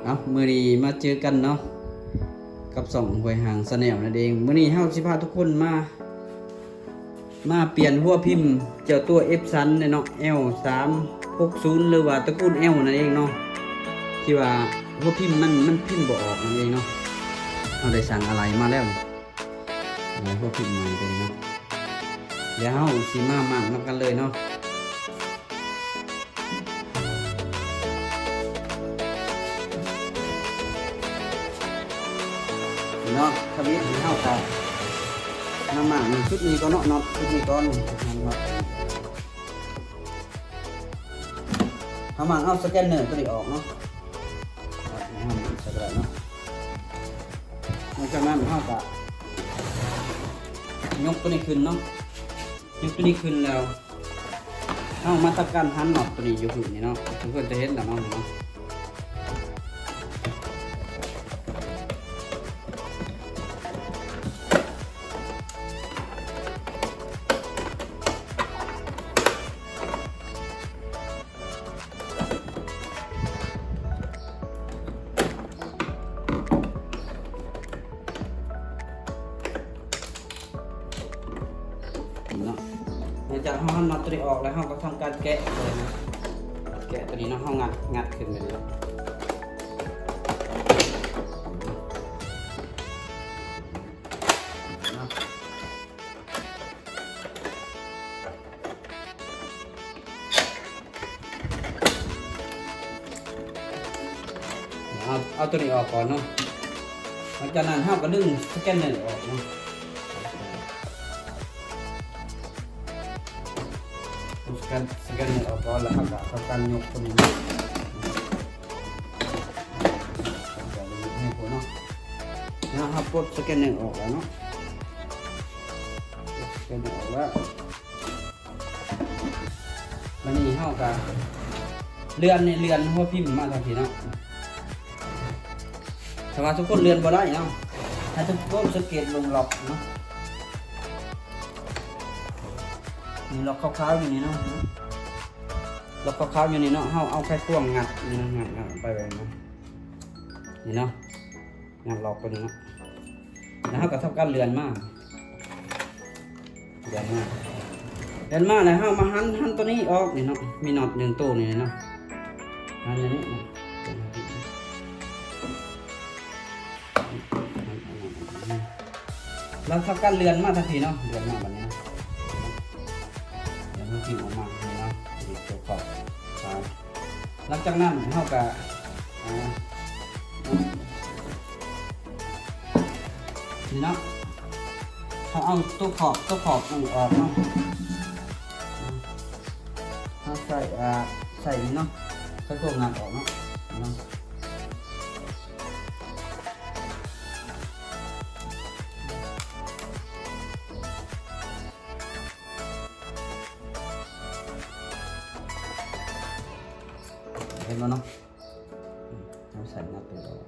ເອົາ ມື້ນີ້ມາເຈີກັນເນາະ ກັບຊ່ອງຫ້ວຍຫາງ Channel ນັ້ນເອງ. ມື້ນີ້ເຮົາຊິພາທຸກຄົນມາ ມາປ່ຽນຫົວພິມເຈົ້າຕົວ Epson ເນາະ L ສາມຫົກສູນ ຫຼືວ່າຕະກູນ L ນັ້ນເອງເນາະ ທີ່ວ່າຫົວພິມມັນ ມັນພິມບໍ່ອອກນັ້ນເອງເນາະ. ເຮົາໄດ້ສັ່ງອາໄຫຼ່ມາແລ້ວ ອາໄຫຼ່ຫົວພິມໃໝ່ໄປເນາະ. ດຽວເຮົາຊິມາມ້າງນຳກັນເລີຍເນາະ ເນາະ. ທຳອິດເຮົາກະມາມ້າງຊຸດນີ້ກ່ອນເນາະ ເນາະ ຊຸດນີ້ກ່ອນ. ເຮົາມ້າງເອົາສະແກນເນີຕົວນີ້ອອກເນາະ ໃສ່ກໍໄດ້ເນາະ. ຫຼັງຈາກນັ້ນເຮົາກະຍົກຕົວນີ້ຂຶ້ນເນາະ ຍົກຕົວນີ້ຂຶ້ນແລ້ວ ເຮົາມາທຳການຫັນນັອດຕົວນີ້ຢູ່ພື້ນນີ້ເນາະ ເພື່ອນຈະເຫັນແລ້ວເນາະ. ເນາະ ຫຼັງຈາກເຮົາຫັນນັອດຕົວນີ້ອອກແລ້ວ ເຮົາກໍທຳການແກະເລີຍເນາະ ແກະຕົວນີ້ເນາະ ເຮົາງັດ ງັດຂຶ້ນໄປເລີຍເນາະ. ເອົາ ເອົາຕົວນີ້ອອກກ່ອນເນາະ ຫຼັງຈາກນັ້ນເຮົາກໍດຶງສະແກນເນີອອກເນາະ ສະແກນ ສະແກນເນີອອກກ່ອນ ແລ້ວເຮົາກໍທຳການຍົກຕົວນີ້ເນາະ ໃຫ້ພຸ້ນເນາະ. ເຮົາປົດສະແກນເນີອອກແລ້ວເນາະ ສະແກນເນີອອກແລ້ວ ບາດນີ້ເຮົາກະເລື່ອນນີ້ ເລື່ອນຫົວພິມມາທາງພີ້ເນາະ ແຕ່ວ່າທຸກຄົນເລື່ອນບໍ່ໄດ້ເນາະ ໃຫ້ທຸກຄົນສັງເກດເບິ່ງລັອກເນາະ ມີລັອກຂາວໆຢູ່ນີ້ເນາະ ລັອກຂາວໆຢູ່ນີ້ເນາະ ເຮົາເອົາໄຂຄວງງັດນີ້ນະ ງັດ ງັດໄປແບບນີ້ ນີ້ເນາະ ຍັດລັອກໄປນີ້ເນາະ ແລ້ວເຮົາກໍທຳການເລື່ອນມາ ເລື່ອນມາ ເລື່ອນມາແລ້ວເຮົາມາຫັນ ຫັນຕົວນີ້ອອກນີ້ເນາະ ມີນັອດໜຶ່ງໂຕນີ້ເນາະ ຫັນອັນນີ້ນະ ແລ້ວທຳການເລື່ອນມາທາງພີ້ເນາະ ເລື່ອນມາບາດນີ້ເນາະ ເລື່ອນມາພີ້ອອກມານີ້ເນາະ ຕົວຂອບ ຫຼັງຈາກນັ້ນເຮົາກະ ອ່າ ນີ້ເນາະ ເຮົາເອົາຕົວຂອບ ຕົວຂອບອັນນີ້ອອກເນາະ ເຮົາໃສ່ ອ່າ ໃສ່ນີ້ເນາະ ໃສ່ຕົວງັດອອກເນາະ ເນາະ. ເຫັນບໍ່ເນາະ ເຮົາໃສ່ນັອດຕົວນີ້ອອກ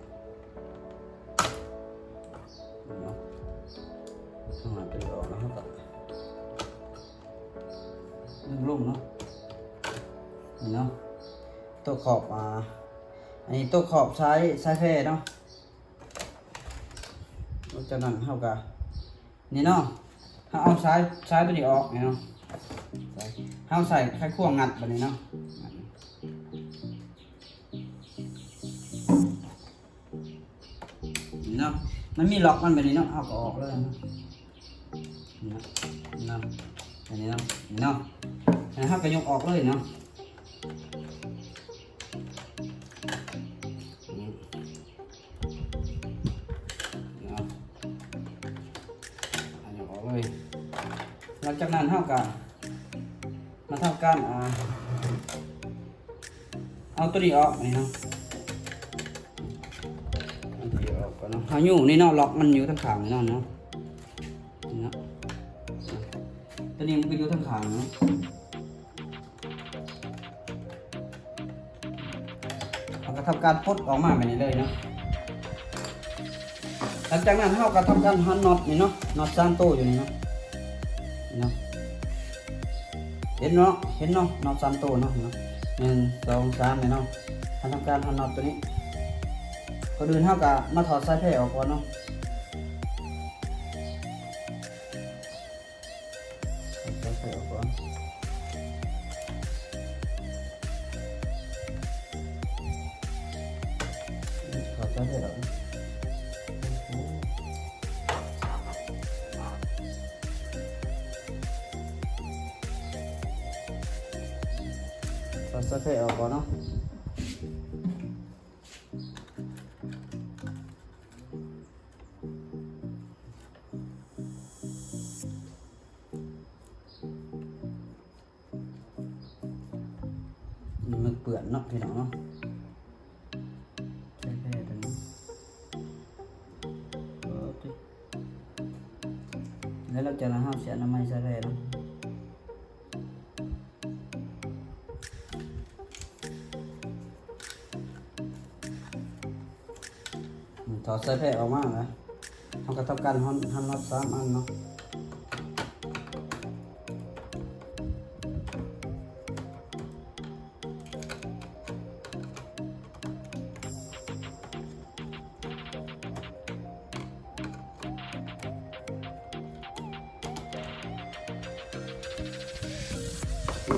ເນາະ ເຮົາໃສ່ນັອດຕົວນີ້ອອກແລ້ວເຮົາກໍດຶງລົງເນາະ ນີ້ເນາະ ຕົວຂອບ ອ່າ ອັນນີ້ຕົວຂອບສາຍ ສາຍແພເນາະ ຫຼັງຈາກນັ້ນເຮົາກໍ ນີ້ເນາະ ເຮົາເອົາສາຍ ສາຍຕົວນີ້ອອກນີ້ເນາະ ເຮົາໃສ່ໄຂຄວງງັດບາດນີ້ເນາະ ນີ້ເນາະ ມັນມີລັອກມັນບາດນີ້ເນາະ ເຮົາກໍອອກເລີຍເນາະ ນີ້ເນາະ ອັນນີ້ເນາະ ນີ້ເນາະ ແລ້ວເຮົາກໍຍົກອອກເລີຍເນາະ ນີ້ ເນາະ ເອົາອອກເລີຍ ຫຼັງຈາກນັ້ນເຮົາກະມາທຳການ ອ່າ ເອົາຕົວນີ້ອອກນີ້ເນາະ ເອົາຕົວນີ້ອອກກ່ອນເນາະ ເຮົາຢູ່ນີ້ເນາະ ລັອກມັນຢູ່ທາງຂ້າງນີ້ເນາະ ເນາະ ຕົວນີ້ມັນກໍຢູ່ທາງຂ້າງເນາະ ເຮົາກໍທຳການປົດອອກມາແບບນີ້ເລີຍເນາະ ຫຼັງຈາກນັ້ນເຮົາກໍທຳການຫັນນັອດນີ້ເນາະ ນັອດສາມໂຕຢູ່ນີ້ເນາະ ເນາະ ເຫັນເນາະ ເຫັນເນາະ ນັອດສາມໂຕເນາະ ເນາະ ໜຶ່ງ ສອງ ສາມ ນີ້ເນາະ ເຮົາທຳການຫັນນັອດຕົວນີ້ ກ່ອນອື່ນເຮົາກະມາຖອດສາຍແພອອກກ່ອນເນາະ. ຖອດສາຍແພອອກກ່ອນ. ຖອດສາຍແພອອກ. ຖອດສາຍແພອອກກ່ອນເນາະ. ມັນເປື້ອນເນາະ ພີ່ນ້ອງເນາະ. ແທ້ໆ ຕົວນີ້ ໂອ້ຍ ແລ້ວຫຼັງຈາກນັ້ນເຮົາຊິອະນາໄມສາຍແພເນາະ. ອືມ ຖອດສາຍແພອອກມາແລ້ວ ເຮົາກໍທຳການຫັນ ຫັນນັອດສາມອັນເນາະ.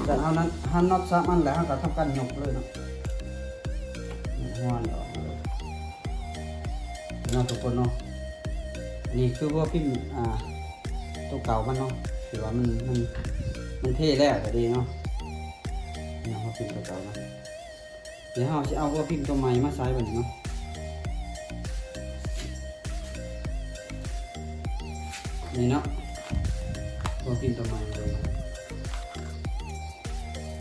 ຈາກເຮົານັ້ນ ຫັນນັອດສາມອັນແລ້ວ ເຮົາກໍທຳການຍົກເລີຍເນາະ. ຫົວນີ້ອອກມາເລີຍເນາະ ທຸກຄົນເນາະ. ອັນນີ້ຄືຫົວພິມ ອ່າ ຕົວເກົ່າມັນເນາະ ທີ່ວ່າມັນ ມັນ ມັນເພແລ້ວກໍດີເນາະ. ນີ້ຫົວພິມຕົວເກົ່າເນາະ. ດຽວເຮົາຊິເອົາຫົວພິມຕົວໃໝ່ມາໃສ່ບັດນີ້ເນາະ. ນີ້ເນາະ ຫົວພິມຕົວໃໝ່ເລີຍເນາະ.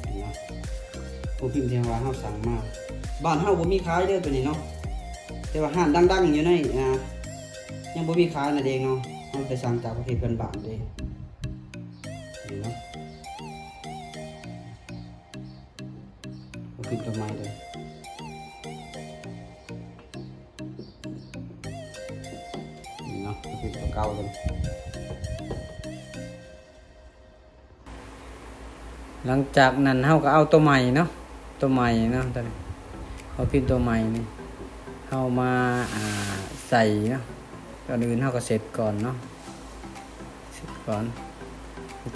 ນີ້ເນາະ ຫົວພິມທີ່ວ່າເຮົາສັ່ງມາ ບ້ານເຮົາບໍ່ມີຂາຍເດີຕົວນີ້ເນາະ. ແຕ່ວ່າຮ້ານດັງໆຢູ່ໃນ ອ່າ ຍັງບໍ່ມີຂາຍນັ້ນເອງເນາະ. ເຮົາໄປສັ່ງຈາກປະເທດເພື່ອນບ້ານເດ້. ນີ້ເນາະ ບໍ່ຜິດຕົວໃໝ່ເດີ ນີ້ເນາະ ບໍ່ຜິດຕົວເກົ່າເລີຍ. ຫຼັງຈາກນັ້ນເຮົາກໍເອົາຕົວໃໝ່ເນາະ ຕົວໃໝ່ເນາະ ຕົວນີ້ ເຮົາພິມຕົວໃໝ່ນີ້ ເຮົາມາ ອ່າ ໃສ່ເນາະ. ກ່ອນອື່ນເຮົາກໍເຊັດກ່ອນເນາະ ເຊັດກ່ອນ.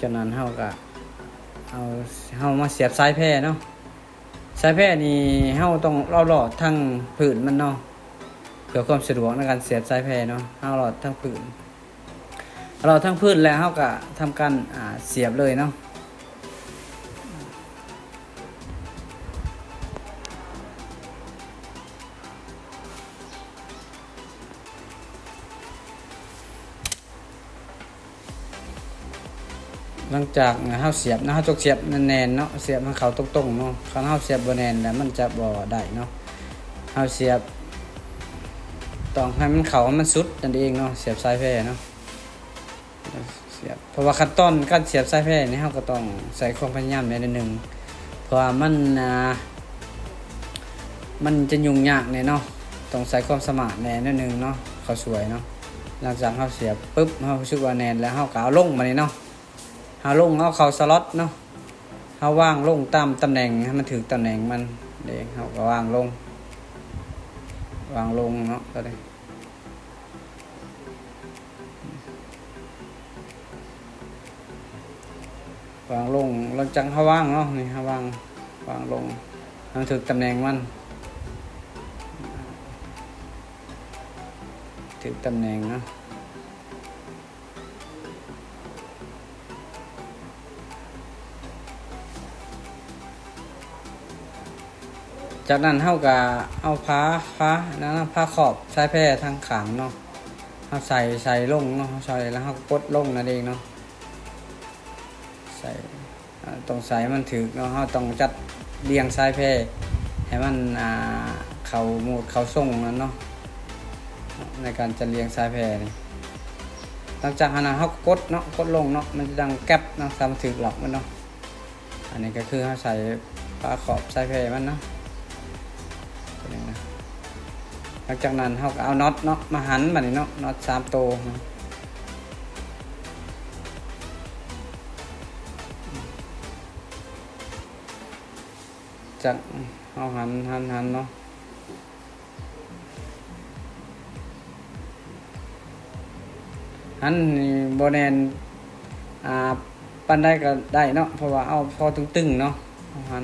ຈາກນັ້ນເຮົາກໍເອົາ ເຮົາມາສຽບສາຍແພເນາະ. ສາຍແພນີ້ເຮົາຕ້ອງເອົາລອດທາງພື້ນມັນເນາະ ເພື່ອຄວາມສະດວກໃນການສຽບສາຍແພເນາະ. ເຮົາເອົາລອດທາງພື້ນ ເອົາລອດທາງພື້ນແລ້ວເຮົາກໍທຳການ ອ່າ ສຽບເລີຍເນາະ. ຫຼັງຈາກເຮົາສຽບເນາະ ເຮົາຕ້ອງສຽບແໜ້ນໆເນາະ ສຽບໃຫ້ເຂົ້າຕົງໆເນາະ. ຄັນເຮົາສຽບບໍ່ແໜ້ນແລ້ວມັນຈະບໍ່ໄດ້ເນາະ. ເຮົາສຽບຕ້ອງໃຫ້ມັນເຂົ້າໃຫ້ມັນສຸດນັ້ນເອງເນາະ ສຽບສາຍແພເນາະ. ສຽບ ເພາະວ່າຂັ້ນຕອນການສຽບສາຍແພນີ້ ເຮົາກໍຕ້ອງໃຊ້ຄວາມພະຍາຍາມແດ່ໜ້ອຍໜຶ່ງ ເພາະວ່າມັນ ອ່າ ມັນຈະຫຍຸ້ງຍາກແດ່ເນາະ ຕ້ອງໃຊ້ຄວາມສາມາດແດ່ໜ້ອຍໜຶ່ງເນາະ ເຂົ້າສວຍເນາະ. ຫຼັງຈາກເຮົາສຽບປຶບ ເຮົາຮູ້ສຶກວ່າແໜ້ນແລ້ວ ເຮົາກໍເອົາລົງບາດນີ້ເນາະ. ເຮົາລົງ ເອົາເຂົ້າສະລັອດເນາະ ເຮົາວາງລົງຕາມຕຳແໜ່ງໃຫ້ມັນຖືກຕຳແໜ່ງມັນເດ້. ເຮົາກໍວາງລົງ ວາງລົງເນາະ ຕົວນີ້ ວາງລົງ. ຫຼັງຈາກເຮົາວາງເນາະ ນີ້ເຮົາວາງ ວາງລົງໃຫ້ມັນຖືກຕຳແໜ່ງມັນ ຖືກຕຳແໜ່ງເນາະ. ຈາກນັ້ນເຮົາກໍເອົາຜ້າ ຜ້ານັ້ນນະ ຜ້າຂອບສາຍແພທາງຂ້າງເນາະ ເຮົາໃສ່ ໃສ່ລົງເນາະ ເຮົາໃສ່ແລ້ວເຮົາກໍກົດລົງນັ້ນເອງເນາະ. ໃສ່ ອ່າ ຕ້ອງໃສ່ໃຫ້ມັນຖືກເນາະ ເຮົາຕ້ອງຈັດລຽງສາຍແພໃຫ້ມັນ ອ່າ ເຂົ້າໂໝດເຂົ້າຊົງນັ້ນເນາະ ໃນການຈັດລຽງສາຍແພນີ້. ຫຼັງຈາກນັ້ນເຮົາກໍກົດເນາະ ກົດລົງເນາະ ມັນຈະດັງແກັບເນາະ ຖ້າມັນຖືກລັອກມັນເນາະ. ອັນນີ້ກໍຄືເຮົາໃສ່ຝາຂອບສາຍແພມັນເນາະ ຕົວນີ້ນະ. ຫຼັງຈາກນັ້ນເຮົາກໍເອົານັອດເນາະ ມາຫັນບາດນີ້ເນາະ ນັອດສາມໂຕເນາະ. ຈາກເຮົາຫັນ ຫັນ ຫັນເນາະ. ຫັ້ນນີ້ບໍ່ແໜ້ນ ອ່າ ປານໃດກໍໄດ້ເນາະ ເພາະວ່າເອົາພໍຕຶງໆເນາະ ເອົາຫັ້ນ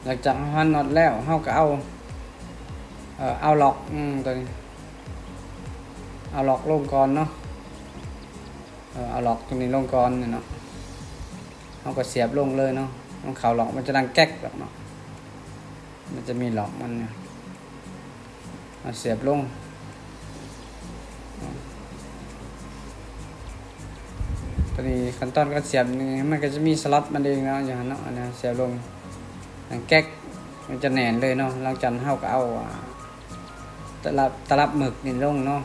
ຫຼັງຈາກເຮົາຫັນນັອດແລ້ວ ເຮົາກໍເອົາ ເອີ ເອົາລັອກ ອືມ ຕົວນີ້ ເອົາລັອກລົງກ່ອນເນາະ ເອີ ເອົາລັອກຕົວນີ້ລົງກ່ອນນີ້ເນາະ ເຮົາກໍສຽບລົງເລີຍເນາະ ມັນເຂົ້າລັອກ ມັນຈະດັງແກັກດອກເນາະ ມັນຈະມີລັອກມັນ ເອົາສຽບລົງ ຕົວນີ້ຂັ້ນຕອນການສຽບນີ້ ມັນກໍຈະມີສລັອດມັນເອງເນາະ ຢູ່ຫັ້ນເນາະ ອັນນີ້ສຽບລົງ ແກັກ ມັນຈະແໜ້ນເລີຍເນາະ ຫຼັງຈາກນັ້ນເຮົາກໍເອົາ ອາ ຕະລັບ ຕະລັບໝຶກນີ້ລົງເນາະ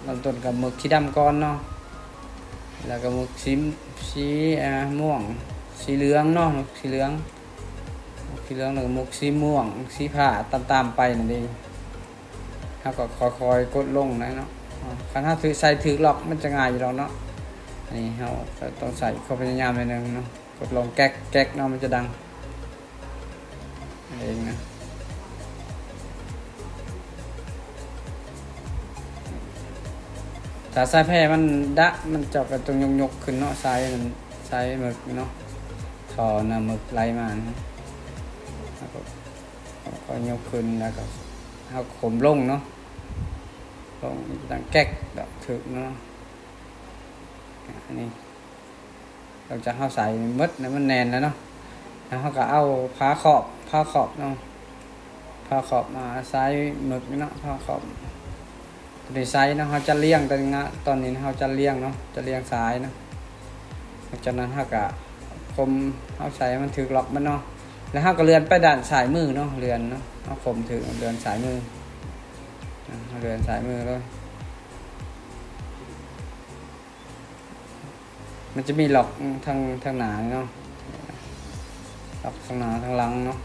ເລີ່ມຕົ້ນກັບໝຶກສີດຳກ່ອນເນາະ ແລ້ວກໍໝຶກສີ ສີ ອາ ມ່ວງ ສີເຫຼືອງເນາະ ໝຶກສີເຫຼືອງ ໝຶກສີເຫຼືອງ ແລ້ວກໍໝຶກສີມ່ວງ ສີຟ້າ ຕາມໆໄປນັ້ນເອງ ເຮົາກໍຄ່ອຍໆກົດລົງນະເນາະ ຄັນເຮົາຖືກ ໃສ່ຖືກລັອກ ມັນຈະງ່າຍຢູ່ດອກເນາະ ອັນນີ້ເຮົາກໍຕ້ອງໃຊ້ຄວາມພະຍາຍາມໜ້ອຍໜຶ່ງເນາະ ກົດລົງແກັກໆເນາະ ມັນຈະດັງ ເອງນະ ຖ້າສາຍແພມັນດະ ມັນເຈົ້າກໍຕ້ອງຍົກໆຂຶ້ນເນາະ ສາຍນັ້ນ ສາຍໝຶກເນາະ ທໍ່ນ້ຳໝຶກໄຫຼມານະ ແລ້ວກໍ ກໍຍົກຂຶ້ນ ແລ້ວກໍເຮົາຂົມລົງເນາະ ລົງດັງແກັກດອກ ຖືກເນາະ ອັນນີ້ ຫຼັງຈາກເຮົາໃສ່ໝົດແລ້ວ ມັນແໜ້ນແລ້ວເນາະ ແລ້ວເຮົາກໍເອົາຜ້າຂອບ ຜ້າຂອບເນາະ ຜ້າຂອບ ອາ ສາຍໝຶກເນາະ ຜ້າຂອບ ຕົວນີ້ໃສ່ເນາະ ເຮົາຈະລຽງ ຕອນນີ້ ຕອນນີ້ເຮົາຈະລຽງເນາະ ຈະລຽງສາຍເນາະ ຫຼັງຈາກນັ້ນເຮົາກໍຂົມ ເຮົາໃສ່ໃຫ້ມັນຖືກລັອກມັນເນາະ ແລ້ວເຮົາກໍເລື່ອນໄປດ້ານຊ້າຍມືເນາະ ເລື່ອນເນາະ ເຮົາຂົມຖືກ ເລື່ອນຊ້າຍມື ເຮົາເລື່ອນຊ້າຍມືເລີຍ ມັນຈະມີລັອກທາງ ທາງໜ້າເນາະ ລັອກທາງໜ້າທາງຫຼັງເນາະ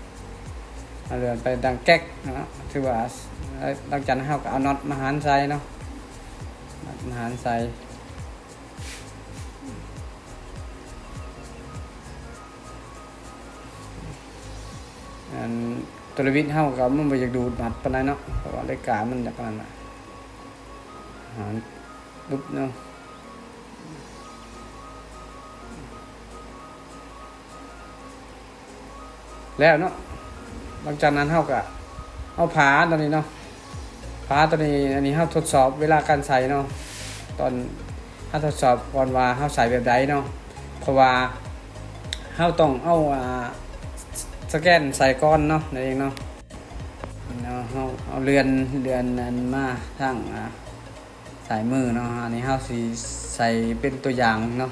ເຮົາເລື່ອນໄປດັງແກັກເນາະ ຖືວ່າ ຫຼັງຈາກນັ້ນເຮົາກໍເອົານັອດມາຫັນໃສ່ເນາະ ນັອດມາຫັນໃສ່ ອັນ ໂຕລະວິດເຮົາກໍມັນບໍ່ຢາກດູດນັອດປານໃດເນາະ ເພາະວ່າເລກາມັນຢາກນັ້ນນະ ຫາ ປຶບເນາະ ແລ້ວເນາະ ຫຼັງຈາກນັ້ນເຮົາກະເອົາຝາຕົວນີ້ເນາະ ຝາຕົວນີ້ ອັນນີ້ເຮົາທົດສອບເວລາການໃສ່ເນາະ ຕອນເຮົາທົດສອບກ່ອນວ່າເຮົາໃສ່ແບບໃດເນາະ ເພາະວ່າເຮົາຕ້ອງເອົາ ອ່າ ສະແກນໃສ່ກ່ອນເນາະ ນັ້ນເອງເນາະ ເນາະ ເຮົາເອົາເລື່ອນ ເລື່ອນອັນມາທາງ ອ່າ ຊ້າຍມືເນາະ ອັນນີ້ເຮົາຊິໃສ່ເປັນຕົວຢ່າງເນາະ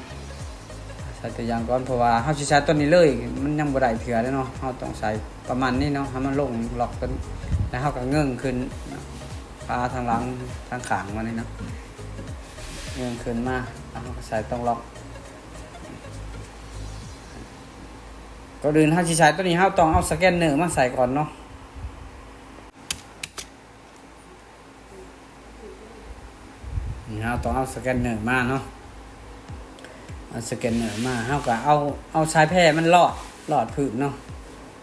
ໃສ່ຕົວຢ່າງກ່ອນ ເພາະວ່າເຮົາຊິໃສ່ຕົວນີ້ເລີຍ ມັນຍັງບໍ່ໄດ້ເທື່ອເດ້ເນາະ ເຮົາຕ້ອງໃສ່ປະມານນີ້ເນາະ ໃຫ້ມັນລົງລັອກຕົວນີ້ ແລ້ວເຮົາກໍເງິ້ງຂຶ້ນເນາະ ພາທາງຫຼັງ ທາງຂ້າງມານີ້ເນາະ ເງິ້ງຂຶ້ນມາ ແລ້ວເຮົາກໍໃສ່ຕົວລັອກ ກ່ອນອື່ນເຮົາຊິໃສ່ຕົວນີ້ ເຮົາຕ້ອງເອົາສະແກນເນີມາໃສ່ກ່ອນເນາະ. ນີ້ເຮົາຕ້ອງເອົາສະແກນເນີມາເນາະ ເອົາສະແກນເນີມາ ເຮົາກໍເອົາ ເອົາສາຍແພມັນລອດ ລອດພື້ນເນາະ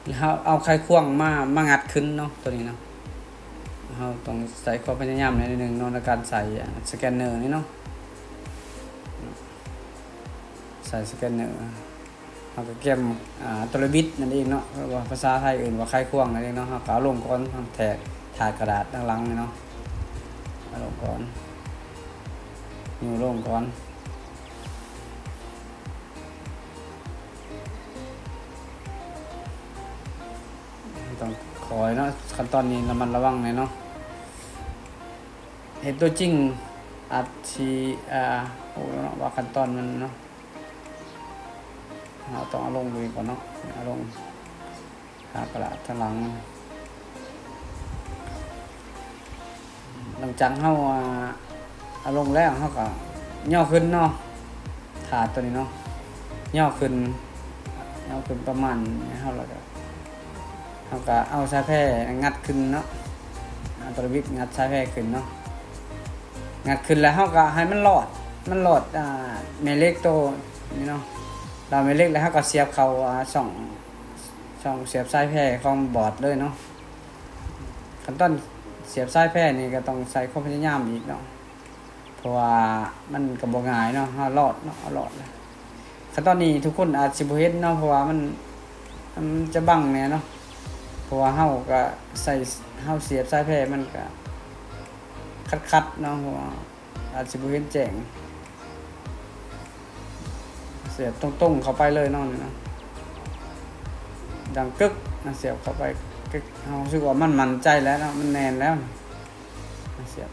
ແລ້ວເຮົາເອົາໄຂຄວງມາ ມາງັດຂຶ້ນເນາະ ຕົວນີ້ເນາະ ເຮົາຕ້ອງໃຊ້ຄວາມພະຍາຍາມໜ້ອຍໜຶ່ງເນາະ ໃນການໃສ່ສະແກນເນີນີ້ເນາະ ໃສ່ສະແກນເນີ ເຮົາກໍກຽມ ອ່າ ຕົວລະບິດນັ້ນເອງເນາະ ຫຼືວ່າພາສາໄທເອີ້ນວ່າໄຂຄວງນັ້ນເອງເນາະ ເຮົາກໍເອົາລົງກ່ອນ ທາງແຖກ ຖາດກະດາດທາງຫຼັງນີ້ເນາະ ເອົາລົງກ່ອນ ຍູ້ລົງກ່ອນ ຕ້ອງຄ່ອຍເນາະ ຂັ້ນຕອນນີ້ລະມັດລະວັງແດ່ເນາະ ເຮັດຕົວຈິງອາດຊິ ອ່າ ຮູ້ເນາະວ່າຂັ້ນຕອນມັນເນາະ ເຮົາຕ້ອງເອົາລົງເລີຍກ່ອນເນາະ ເອົາລົງ ຫາກະດາດທາງຫຼັງ ຫຼັງຈາກເຮົາ ອ່າ ເອົາລົງແລ້ວ ເຮົາກໍຍໍຂຶ້ນເນາະ ຖາດຕົວນີ້ເນາະ ຍໍຂຶ້ນ ຍໍຂຶ້ນປະມານນີ້ ເຮົາແລ້ວກໍ ເຮົາກໍເອົາສາຍແພງັດຂຶ້ນເນາະ ເອົາຕົວລະບິດງັດສາຍແພຂຶ້ນເນາະ ງັດຂຶ້ນແລ້ວເຮົາກໍໃຫ້ມັນລອດ ມັນລອດ ອ່າ ແມ່ເຫຼັກໂຕນີ້ເນາະ ລອດແມ່ເຫຼັກແລ້ວເຮົາກໍສຽບເຂົ້າ ອ່າ ຊ່ອງ ຊ່ອງສຽບສາຍແພຂອງບອດເລີຍເນາະ. ຂັ້ນຕອນສຽບສາຍແພນີ້ກໍຕ້ອງໃຊ້ຄວາມພະຍາຍາມອີກເນາະ ເພາະວ່າມັນກໍບໍ່ງ່າຍເນາະ ເຮົາລອດເນາະ ເຮົາລອດແລ້ວ. ຂັ້ນຕອນນີ້ທຸກຄົນອາດຊິບໍ່ເຫັນເນາະ ເພາະວ່າມັນ ມັນຈະບັງແດ່ເນາະ ເພາະວ່າເຮົາກໍໃສ່ ເຮົາສຽບສາຍແພມັນກໍຂັດໆເນາະ ເພາະວ່າອາດຊິບໍ່ເຫັນແຈ້ງ. ສຽບຕົງໆເຂົ້າໄປເລີຍເນາະ ນີ້ເນາະ ດັງກຶກ ສຽບເຂົ້າໄປກຶກ ເຮົາຮູ້ສຶກວ່າມັນໝັ້ນໃຈແລ້ວເນາະ ມັນແໜ້ນແລ້ວ. ສຽບ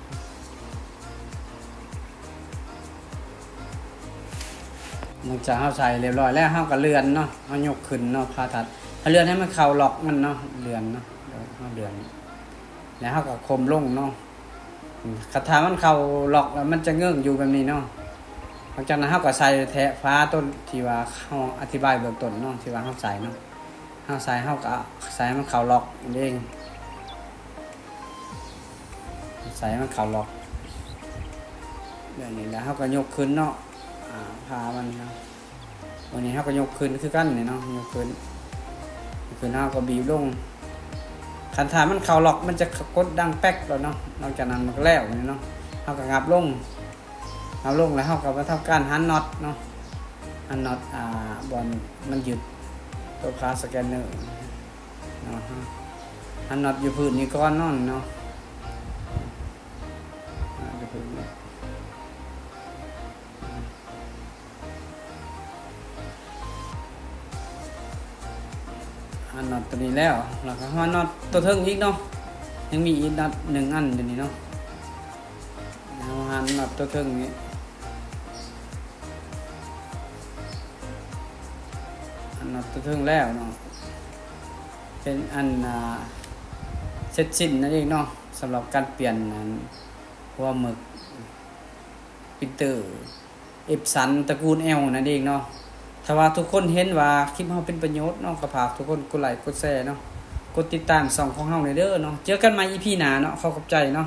ຫຼັງຈາກເຮົາໃສ່ຮຽບຮ້ອຍແລ້ວ ເຮົາກໍເລື່ອນເນາະ ເຮົາຍົກຂຶ້ນເນາະ ພາທັດ ເຮົາເລື່ອນໃຫ້ມັນເຂົ້າລັອກມັນເນາະ ເລື່ອນເນາະ ເຮົາເລື່ອນ ແລ້ວເຮົາກໍຄົມລົງເນາະ. ຄັນຖ້າມັນເຂົ້າລັອກແລ້ວ ມັນຈະເງິ້ງຢູ່ແບບນີ້ເນາະ. ຫຼັງຈາກນັ້ນເຮົາກໍໃສ່ແທະຝາຕົວທີ່ວ່າເຮົາອະທິບາຍເບື້ອງຕົ້ນເນາະ ທີ່ວ່າເຮົາໃສ່ເນາະ ເຮົາໃສ່ ເຮົາກໍໃສ່ໃຫ້ມັນເຂົ້າລັອກນັ້ນເອງ ໃສ່ໃຫ້ມັນເຂົ້າລັອກ ແບບນີ້ແລ້ວເຮົາກໍຍົກຂຶ້ນເນາະ ອ່າ ຝາມັນເນາະ. ບາດນີ້ເຮົາກໍຍົກຂຶ້ນຄືກັນນີ້ເນາະ ຍົກຂຶ້ນ ຍົກຂຶ້ນ ເຮົາກໍບີບລົງ. ຄັນຖ້າມັນເຂົ້າລັອກ ມັນຈະກົດດັງແປັກໂລດເນາະ. ຫຼັງຈາກນັ້ນມັນກໍແລ້ວນີ້ເນາະ ເຮົາກໍຫຍັບລົງ ຫຍັບລົງແລ້ວເຮົາກໍມາທຳການຫັນນັອດເນາະ ຫັນນັອດ ອ່າ ບ່ອນມັນຍຶດຕົວຂາສະແກນເນີເນາະ. ຫັນນັອດຢູ່ພື້ນນີ້ກ່ອນເນາະ ເນາະ ອ່າ ຢູ່ພື້ນນີ້ ຫັນນັອດຕົວນີ້ແລ້ວ ແລ້ວກໍຫັນນັອດຕົວເທິງອີກເນາະ ຍັງມີອີກນັອດໜຶ່ງອັນຢູ່ນີ້ເນາະ ເຮົາຫັນນັອດຕົວເທິງນີ້ ອັນນັອດຕົວເທິງແລ້ວເນາະ ເປັນອັນ ອ່າ ເສັດສິ້ນນັ້ນເອງເນາະ ສຳລັບການປ່ຽນອັນຫົວໝຶກ ປຣິນເຕີ ເອັບສັນ ຕະກູນແອວນັ້ນເອງເນາະ. ຖ້າວ່າທຸກຄົນເຫັນວ່າຄລິບເຮົາເປັນປະໂຫຍດເນາະ ກໍຝາກທຸກຄົນກົດໄລກົດແຊເນາະ ກົດຕິດຕາມຊ່ອງຂອງເຮົາແດ່ເດີເນາະ. ເຈີກັນໃໝ່ອີພີໜ້າເນາະ ຂໍຂອບໃຈເນາະ.